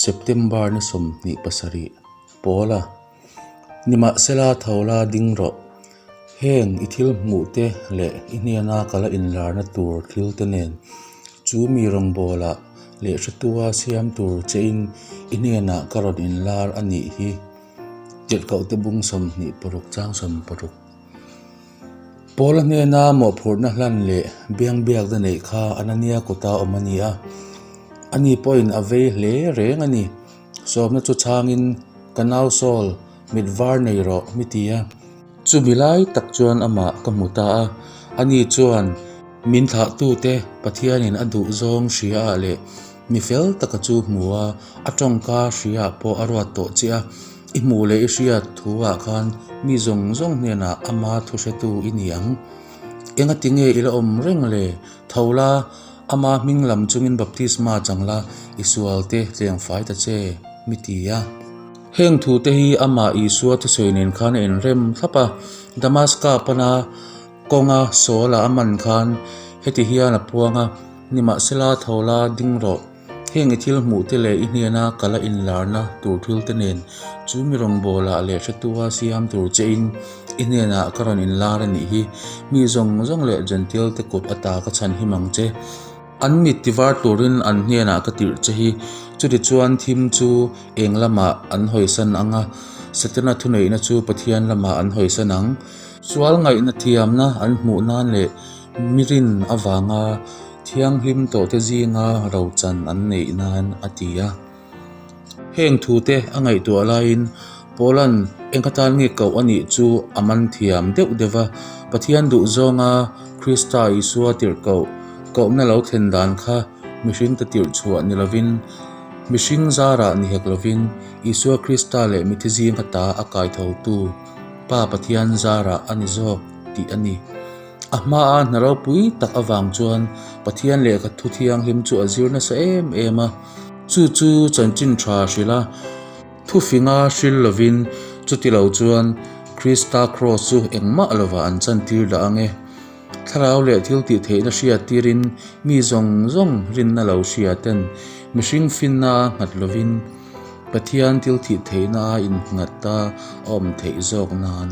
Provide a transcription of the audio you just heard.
September ni 27, Pawla, Nimahsela tho la ding rawh. Heng i thil hmuh te leh i hnena ka la inlarna tur thil te nen chu mi rawngbawlah leh hretua siam tur chein i hnenah ka rawn inlar a nih hi. Tirhkohte bung 26 chang 60. Paula hnena mawhphurhna hlan leh biangbiakna neih kha Anania kuta awm a ni a, ani pawhin a vei hle reng a ni. Sawmna chu chhangin, Ka nau Saul, mit var nei rawh, mi ti a. Chumi lai tak chuan amah ka hmu ta a, ani chuan min thlahtute Pathianin a duh zawng hria ah leh mi fel taka chu hmu a, a tawngka hria ah pawh a ruat tawh che a, i hmuh leh i hriat thu ah khan mi zawng zawng hnenah ama thu hretu i ni ang. Engati nge i la awm reng le? Tho la, ama hming lam chungin baptisma chang la, i sual te tleng fai ta che, mi ti a. Heng thute hi amah Isua thusawi nen khan a inrem thlap a, Damaska pana kawnga Saul-a a man khan heti hian a puang a, Nimahsela tho la ding rawh, heng i thil hmuh te leh i hnena ka la inlarna tur thil te nen chu mi rawngbawlah leh hretua siam tur chein i hnenah ka rawn inlar a nih hi, mi zawng zawng leh Jentail te kut ata ka chhanhim ang che. An mit tivar turin an hnenah ka tirh che hi, chutichuan thim chu eng lamah an hawisan ang a, Setana thuneihna chu Pathian lamah an hawisan ang. Sual ngaihna thiamna an hmuh nan leh mirin avanga thianghlim tawhte zinga rochan an neih nan a ti a. Heng thute a ngaihtuah laiin Paula'n eng atan nge koh a nih chu a man thiam deuh deuh va, Pathian duh zawnga Krista Isua tirh koh kohna lo thlen dan kha mihring ta tirh chhuah ni lovin, mihring zarah ni hek lovin Isua Krista leh mithi zing ata a kai thotu Pa Pathian zarah a ni zawk tih a ni. A hmaa hna ropui tak avang chuan Pathian lehkha thu thianghlim chu a zir nasa em em a. Chu chu chanchin tha hrilh a, thufinga hril lovin chuti lo chuan Krista kraws chu engmah lovah an chantir dah ang e. Thlarau leh thil tih theihna hriat tirin mi zawng zawng rinna lo hria ten mihring finna a nghat lovin Pathian thil thih theihna a innghat a awm theih zawk nan.